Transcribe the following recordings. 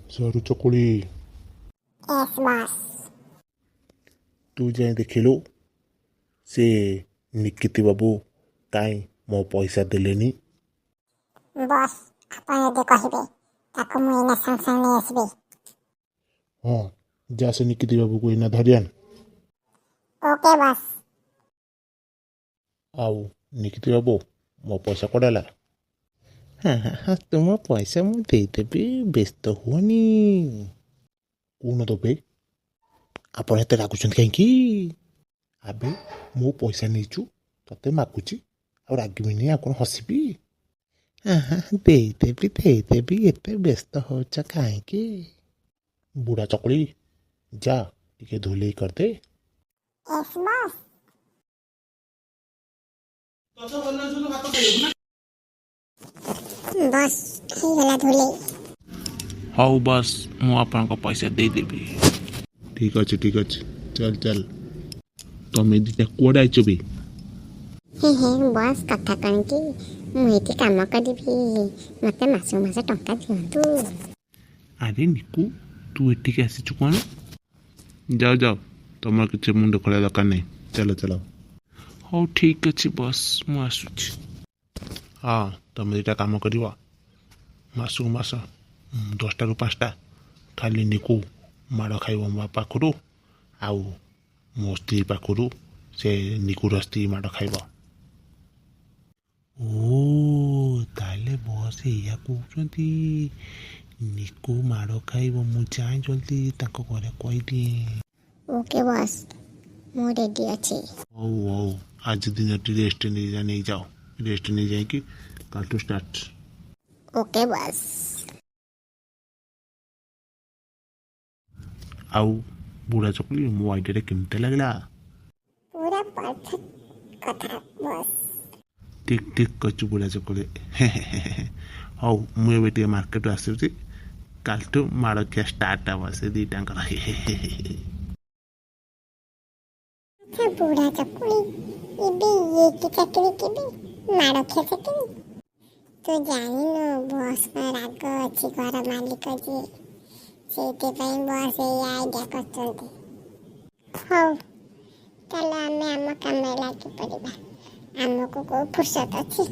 ସରୁ ଚକୁଳି। Yes boss. ତୁ ଯାଇ ଦେଖିଲୁ, ସେ ନିକିତି ବାବୁ କାଇଁ ମୋ ପଇସା ଦେଲେନି? ବସ୍, ଆପଣ ଯଦି କହିବେ, ତାକୁ ମୁଁ ଏଇନା ସାଙ୍ଗେ ସାଙ୍ଗେ ନେଇ ଆସିବି। ହଁ, ଯା, ସେ ନିକିତି ବାବୁକୁ ଏଇନା ଧରି ଆଣ। Okay boss. ଆଉ ନିକିତି ବାବୁ, ମୋ ପଇସା କୁଆଡ଼େ ହେଲା? ହଁ ହଁ ହଁ, ତୁମ ପଇସା ମୁଁ ଦେଇଦେବି, ବ୍ୟସ୍ତ ହୁଅନି। କୋଉନ ଦେବେ? ଆପଣ ଏତେ ରାଗୁଛନ୍ତି କାହିଁକି? ଆବେ, ମୋ ପଇସା ନେଇଛୁ, ତତେ ମାଗୁଛି ଆଉ ରାଗିବିନି ଆଉ କ'ଣ ହସିବି? ହଁ ହଁ, ଦେଇଦେବି ଦେଇଦେବି, ଏତେ ବ୍ୟସ୍ତ ହେଉଛ କାହିଁକି? ବୁଢ଼ା ଚକୁଳି, ଯା ଟିକେ ଧୁଲେଇ କରିଦେ। Yes boss. Bus, ହେଇଗଲା ଧୁଲେଇ। ହଉ ବସ୍, ମୁଁ ଆପଣଙ୍କ ପଇସା ଦେଇଦେବି। ଠିକ୍ ଅଛି, ଠିକ୍ ଅଛି, ଚାଲ ଚାଲ। ତମେ ଦୁଇଟା କୁଆଡ଼େ ଆଇଛ ବି? ହେ ହେ ବସ୍, କଥା କ'ଣ କି, ମୁଁ ଏଇଠି କାମ କରିବି, ମୋତେ ମାସକୁ ମାସ ଟଙ୍କା ଦିଅନ୍ତୁ। ଆରେ ନିକୁ, ତୁ ଏଠିକି ଆସିଛୁ କ'ଣ? ଯାଅ ଯାଅ, ତମର କିଛି ମୁଣ୍ଡ ଖୋଳିବା ଦରକାର ନାହିଁ, ଚାଲ ଚାଲ। ହଉ, ଠିକ୍ ଅଛି ବସ୍, ମୁଁ ଆସୁଛି। ହଁ, ତମେ ଦୁଇଟା କାମ କରିବ ମାସକୁ ମାସ 10ଟାରୁ 5ଟା। ଖାଲି ନିକୁ ମାଡ଼ ଖାଇବ ମୋ ପାଖରୁ, ଆଉ ମୋ ସ୍ତ୍ରୀ ପାଖରୁ ସେ ନିକୁର ସ୍ତ୍ରୀ ମାଡ଼ ଖାଇବ। ଓ, ତାହେଲେ ବସ୍ ଏଇଆ କହୁଛନ୍ତି, ନିକୁ ମାଡ଼ ଖାଇବ। ମୁଁ ଯାଏଁ ଜଲ୍ଦି ତାଙ୍କ ଘରେ କହିଦିଏ। ଓକେ ବସ୍, ମୁଁ ରେଡ଼ି ଅଛି। ହଉ ହଉ, ଆଜି ଦିନଟି ରେଷ୍ଟ ନେଇ ନେଇଯାଅ। ରେଷ୍ଟ ନେଇଯାଇକି କାଲିଠୁ ଷ୍ଟାର୍ଟ। Okay boss. ଆଉ ବୁଢ଼ା ଚକୁଳି, ମୋ ଆଇଡ଼ିଆଟା କେମିତି ଲାଗିଲା? ପୁରା ପରଫେକ୍ଟ କଥା ବସ୍। ଠିକ୍ ଠିକ୍ କହିଛୁ ବୁଢ଼ା ଚକୁଳି। ହଉ, ମୁଁ ଏବେ ଟିକେ ମାର୍କେଟରୁ ଆସୁଛି। କାଲିଠୁ ମାଡ଼ ଖିଆ ଷ୍ଟାର୍ଟ ହେବ ସେ ଦୁଇଟାଙ୍କର। ଆଚ୍ଛା ବୁଢ଼ା ଚକୁଳି, ଏବେ ଇଏ କି ଚାକିରି କେବେ ମାଡ଼ ଖିଆ ଚାକିରି? ତୁ ଜାଣିନୁ, ବସ୍ଙ୍କ ରାଗ ଅଛି, ଘର ମାଲିକ ଯିଏ, ସେଇଥିପାଇଁ ବସ୍ ଏଇ ଆଇଡ଼ିଆ କରିଛନ୍ତି। ହଉ, ଚାଲ ଆମେ ଆମ କାମରେ ଲାଗି ପଡ଼ିବା। ଆମକୁ କୋଉ ଫୁର୍ସତ ଅଛି?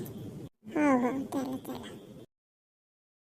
ହଉ ହଉ, ଚାଲ ଚାଲ।